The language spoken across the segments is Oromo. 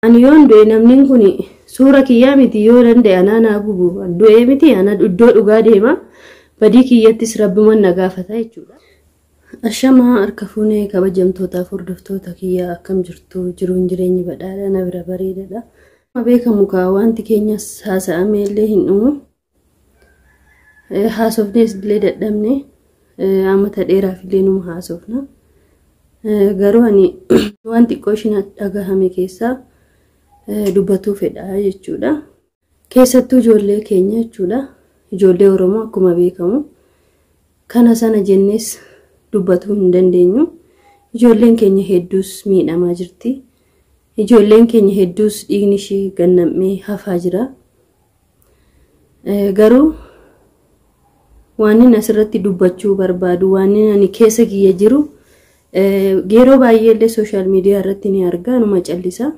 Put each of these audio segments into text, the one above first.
Ani yoon du'e namni kun suura kiyyaa miti, yoo danda'e anaa naa gubu. Du'ee miti, ana iddoo dhugaa deema. Badii kiyyattis rabbuman na gaafata jechuudha. Ashamaa, harka fuunee, kabajamtootaaf hordoftoota kiyyaa, akkam jirtu? Jiruun jireenyi badhaadha, na bira bareedaadha. Beekamu kaa, wanti keenyas haasa'amee illee hin dhumu. Haasofnees illee dadhabne, amata dheeraaf illee numa haasofna. Garuu ani waan xiqqoo ishiin dhagahame keessaa dubbatuu fedha jechuudha. Keessattuu ijoollee keenya jechuudha. Ijoollee Oromoo akkuma beekamu kana sana jennees dubbatuu hin dandeenyu. Ijoolleen keenya hedduus miidhamaa jirti. Ijoolleen keenya hedduus dhiigni ishii gannamee hafaa jira. Garuu waan inni asirratti dubbachuu barbaadu, waan inni ani keessa kiyya jiru, yeroo baay'ee illee social media irratti ni arga, numa callisa.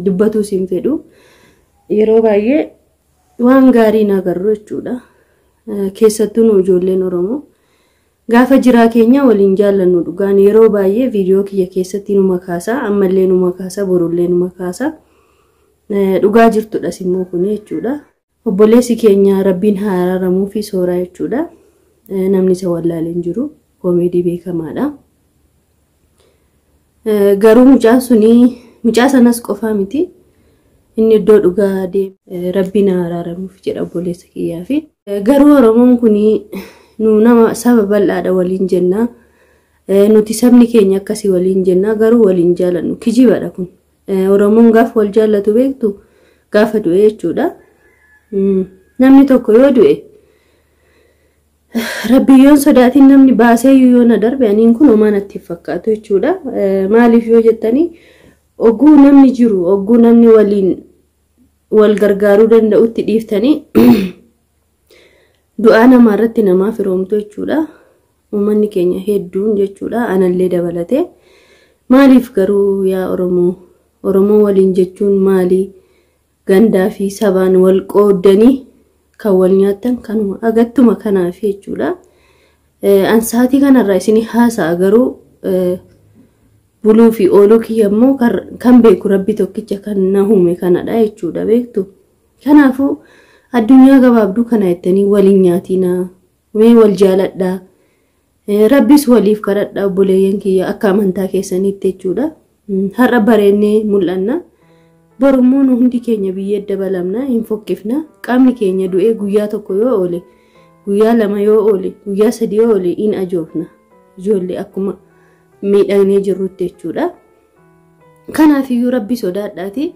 Dubbatuus hin fedhu. Yeroo baay'ee waan gaarii hin agarru jechuudha. Keessattuu nu ijoolleen Oromoo gaafa jiraa keenya waliin jaallannu, dhugaan yeroo baay'ee viidiyoo kiyya keessatti numa kaasa, ammallee numa kaasa, borullee numa kaasa. Dhugaa jirtudhas immoo kun jechuudha. Obboleessi keenya Rabbiin haa araaramuu fi sooraa jechuudha. Namni isa wallaalee hin jiru. Koomeedii beekamaadha. Garuu mucaan suni, mucaa sanas qofaa miti. Inni iddoo dhugaa deeme, Rabbiin haa araaramuuf jedha obboleessa kiyyaa fi. Garuu Oromoon kun nu nama saba bal'aadha waliin jenna. Nuti sabni keenya akkasii waliin jenna, garuu waliin jaalannu, kijibadha kun. Oromoon gaafa wal jaallatu beektu gaafa du'e jechuudha. Namni tokko yoo du'e, Rabbi yoon sodaatiin, namni baasee yoo na darbe, aniin kun homaa natti hin fakkaatu jechuudha. Maaliif yoo jettanii, oguu namni jiru, oguu namni waliin wal gargaaruu danda'utti dhiiftanii du'aa namaa irratti namaa firoomtu jechuudha. Uummanni keenya hedduun jechuudha, anallee dabalatee. Maaliif garuu yaa Oromoo, Oromoo waliin jechuun maali? Gandaa fi sabaan wal qooddanii kan wal nyaattan kanuma agattuma kanaaf jechuudha. Ansaatii kanarraa isin haasa'a, garuu buluu fi ooluu kiyya immoo kan beeku Rabbi tokkicha kan na uume kanadha jechuudha, beektu. Kanaafuu addunyaa gabaabduu kana jettanii waliin nyaatinaa, mee wal jaaladhaa. Rabbis waliif kadhadhaa, obboleeyyan kiyya, akka amantaa keessaniitti jechuudha. Har'a bareennee mul'anna. Borummoo nu hundi keenya biyyee dabalamna, hin fokkifna. Qaamni keenya du'ee guyyaa tokko yoo oole, guyyaa 2 yoo oole, guyyaa 3 yoo oole, in ajoofna. Ijoollee akkuma miidhagnee jirrutti jechuudha. Kanaafiyyuu Rabbi sodaadhaati.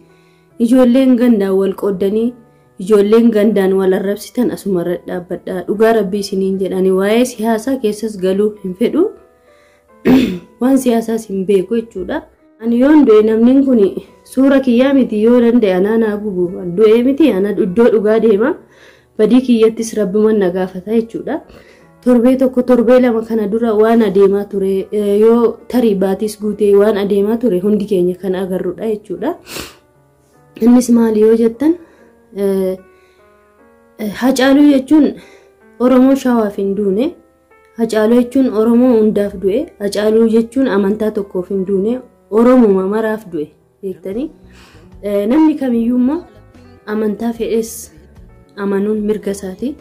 Ijoolleen gandaan wal qooddanii, ijoolleen gandaan wal arrabsitan, asumarra dhaabbadhaa. Dhugaa Rabbii isiniin jedhani, waa'ee siyaasaa keessas galuu hin fedhu. Waan siyaasaas hin beeku jechuudha. Ani yoon du'e namni kun suura kiyyaa miti, yoo danda'e anaa naa gubu. Du'ee miti, ana iddoo dhugaa deema. Badii kiyyattis rabbuman na gaafata jechuudha. Torbee tokko, torbee 2 kana dura waan adeemaa ture, yoo tarii baatiis guutee, waan adeemaa ture hundi keenya kan agarrudha jechuudha. Innis maali yoo jettan, Hacaaluu jechuun Oromoo Shawaaf hin duune. Hacaaluu jechuun Oromoo hundaaf du'e. Hacaaluu jechuun amantaa tokkoof hin duune. Oromuma maraaf du'e, beektanii. Namni kamiyyuu immoo amantaa fedhes amanuun mirga isaati.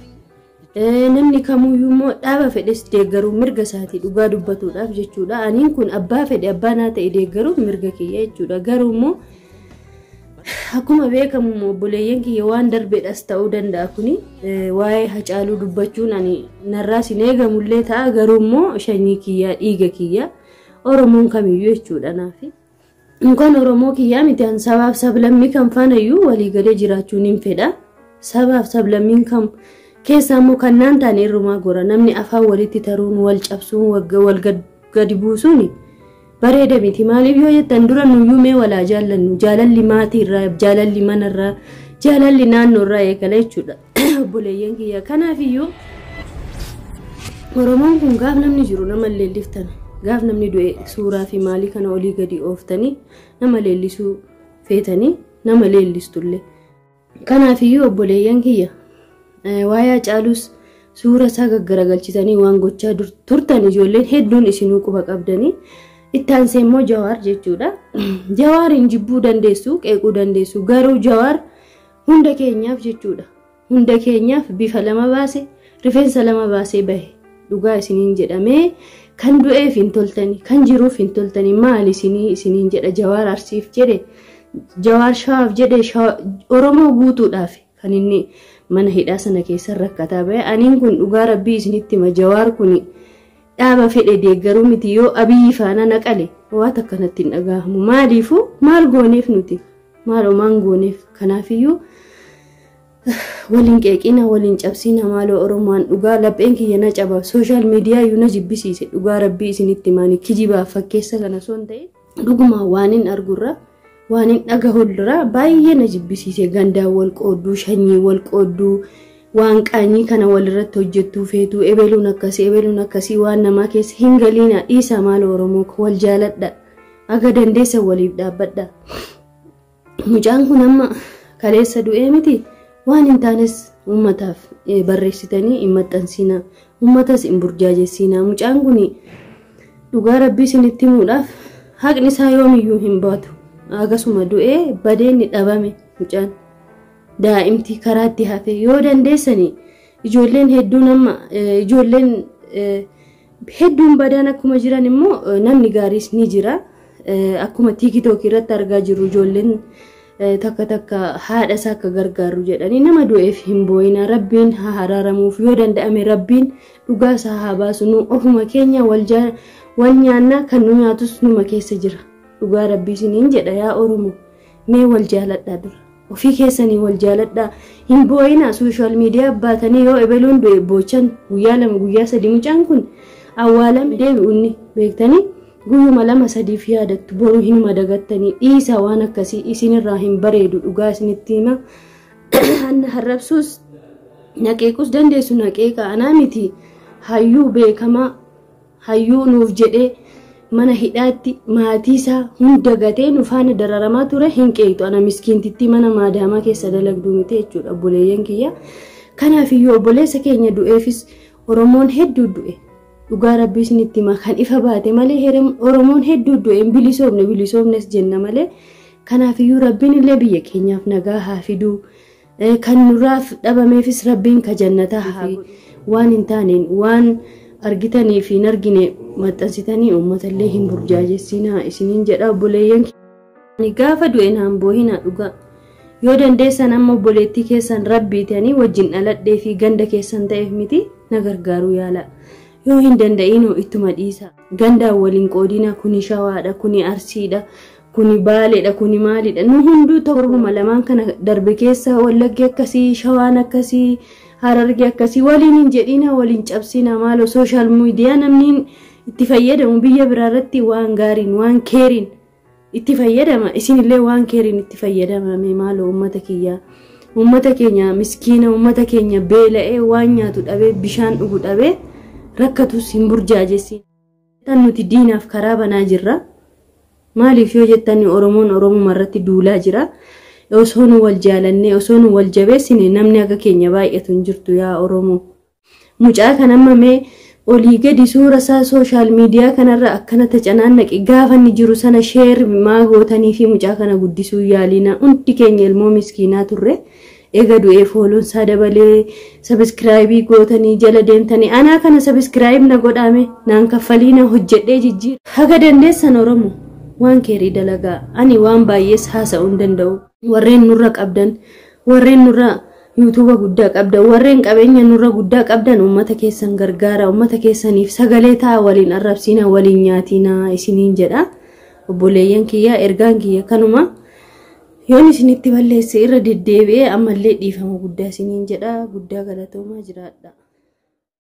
Namni kamuyyuu immoo dhaaba fedhes deeggaruun mirga isaati, dhugaa dubbatuudhaaf jechuudha. Aniin kun abbaa fedhe abbaa naa ta'e deeggaruun mirga kiyya jechuudha. Garuu immoo akkuma beekamu, obboleeyyan kiyya, waan darbeedhas ta'uu danda'a kuni. Waa'ee Hacaaluu dubbachuun ani narraas hin eegamullee ta'a, garuu immoo sanyii kiyyaa, dhiiga kiyya, Oromoon kamiyyuu jechuudha naafi. Inkaan Oromoo kiyyaa miti, an sabaaf sablammii kan faanayyuu waliigalee jiraachuun hin fedha. Sabaaf sablammiin kam keessaa immoo kan naan taane irrumaa gora. Namni afaan walitti taruun, wal cabsuun, wal gadi buusuun bareeda miti. Maaliif yoo jettan, dura nuyyuu mee walaa jaallannu. Jaalalli maatiirraa, jaalalli manarraa, jaalalli naannoorraa eegala jechuudha, obboleeyyan kiyya. Kanaafiyyuu Oromoon kun gaaf namni jiru nama leelliftan, gaaf namni du'e suuraa fi maalii kana olii gadi ooftanii nama leellisuu feetanii nama leellistullee. Kanaafiyyuu obboleeyyan kiyya, waa'ee Hacaaluus suura isaa gaggaragalchitanii waan gochaa turtan ijoolleen hedduun isinuu quba qabdanii. Itti aansee immoo Jawaar jechuudha. Jawaariin jibbuu dandeessu, qeequu dandeessu, garuu Jawaar hunda keenyaaf jechuudha. Hunda keenyaaf bifa lama baase, rifeensa lama baasee bahe. Dhugaa isiniin jedhamee kan du'eef hin toltani, kan jiruuf hin toltani, maal isiniin jedha. Jawaar Arsiif jedhe, Jawaar Shawaaf jedhe, Oromoo guutuudhaaf kan inni mana hidhaa sana keessa rakkataa bahe. Aniin kun dhugaa rabbii isinitti hima, Jawaar kun dhaaba fedhe deeggaruu miti, yoo Abiyyi faana naqale waan akkanatti hin dhagahamu. Maaliifuu maal gooneef nuti? Maal homaan gooneef? Kanaafiyyuu waliin qeeqina, waliin cabsina maaloo Oromoon. Dhugaa lapheen kiyya na caba, social media iyyuu na jibbisiise. Dhugaa rabbii isinitti maani, kijibaaf fakkeessa kana osoo hin ta'in dhuguma waan hin argurra, waan hin dhagahurra baay'ee na jibbisiise. Gandaan wal qoodduu, shanyii wal qoodduu, waan qaanyii kana walirratti hojjettuu feetuu, ebeluun akkasii, ebeluun akkasii, waan namaa keessa hin galiina, dhiisa maaloo Oromoo. Wal jaaladha, aga dandeessa waliif dhaabbadha. Mucaan kun amma kaleessa du'ee miti, waan hin taanes uummataaf barreessitanii hin maxxansiina, uummatas hin burjaajessiina. Mucaan kun dhugaa rabbii isinitti himuudhaaf haqni isaa yoomiyyuu hin baatu. Akkasuma du'ee badeenni dhabame, mucaan daa'imti karaatti hafe. Yoo dandeessanii ijoolleen hedduun, amma ijoolleen hedduun badaan akkuma jiran immoo namni gaariis ni jira. Akkuma TikTok irratti argaa jirru, ijoolleen takka takka haadha isaa akka gargaaru jedhanii. Nama du'eef hin boo'ina, rabbiin haa haraaramuuf, yoo danda'ame rabbiin dhugaa isaa haa baasu. Nu ofuma keenya wal nyaannaa, kan nu nyaatus numa keessa jira. Dhugaa rabbii isiniin jedha, yaa Oromoo, mee wal jaaladhaa, dura ofii keessanii wal jaaladhaa, hin boo'ina. Social media baatanii yoo ebeluun du'e boochan guyyaa 2, guyyaa 3, mucaan kun awwaalame deebi'unni beektanii guyyuma 2 3f yaadattu, boru hin madagattanii. Dhiisa, waan akkasii isinirraa hin bareedu. Dhugaa isinitti hima, hanna harrabsuus naqeequs dandeessu, naqeeqa, anaa miti. Hayyuu beekamaa, hayyuu nuuf jedhee mana hidhaatti maatii isaa hunda gatee nu faana dararamaa ture hin qeeytu, ana miskiintitti mana maadaamaa keessa dalagduu miti jechuudha, obboleeyyan kiyya. Kanaafiyyuu obboleessa keenya du'eefis, Oromoon hedduu du'e. Dhugaa rabbii isinitti hima, kan ifa baate malee Oromoon hedduu du'e. Hin bilisoomne, bilisoomnes jenna malee. Kanaafiyyuu rabbiin illee biyya keenyaaf nagaa haa fiduu, kan nurraaf dhabameefis rabbiin ka jannataa haa. Waan hin taaneen waan argitanii fi hin argine maxxansitanii uummatallee hin burjaajessinaa isiniin jedha, obboleeyyan. Gaafa du'e naan boohinaa dhugaa. Yoo dandeessan amma obboleettii keessan rabbiitanii wajjin dhaladhee fi ganda keessan ta'eef miti, na gargaaruu yaala. Yoo hin danda'inoo ittuma dhiisa. Gandaan waliin qoodina, kuni Shawaadha, kuni Arsiidha, kuni Baaleedha, kuni maalidha. Nu hunduu torbuma lamaan kana darbe keessa Wallaggi akkasii, Shawaan akkasii, Hararge akkasii waliin hin jedhina, waliin cabsina maaloo. Social media namni itti fayyadamu biyya biraarratti waan gaariin, waan keeriin itti fayyadama, isinillee waan keeriin itti fayyadamame maaloo uummata kiyyaa. Uummata keenya miskiina, uummata keenya beela'ee waan nyaatu dhabee, bishaan dhugu dhabee rakkatus hin burjaajessin. Tan nuti diinaaf karaa banaa jirra. Maaliif yoo jettan, Oromoon Oromuma irratti duulaa jira. Osoo nu wal jaalannee, osoo nu wal jabeessine, namni akka keenya baay'atu hin jirtu, yaa Oromoo. Mucaa kan amma mee olii gadi suura isaa social media kanarra akkana tacanaannaqe, gaafa inni jiru sana share maa gootanii fi mucaa kana guddisuu yaalina? Hundi keenya ilmoo miskiinaa turre. Eega du'ee follow'n isaa dabalee, subscribe gootanii jala deemtanii, anaa kana subscribe na godhame naan kaffaliina hojjedhee jijjiira. Haga dandeessan Oromoo waan keerii dalagaa. Ani waan baay'ees haasa'uu hin danda'u. Warreen nurra qabdan, warreen nurra YouTube guddaa qabdan, warreen qabeenya nurra guddaa qabdan, uummata keessan gargaara, uummata keessaniif sagalee ta'a, waliin arrabsiina, waliin nyaatina isiniin jedha. Obboleeyyan kiyya, ergaan kiyya kanuma. Yoon isinitti balleesse irra deddeebi'ee ammallee dhiifama guddaa isiniin jedha. Guddaa galatoomaa, jiraadha.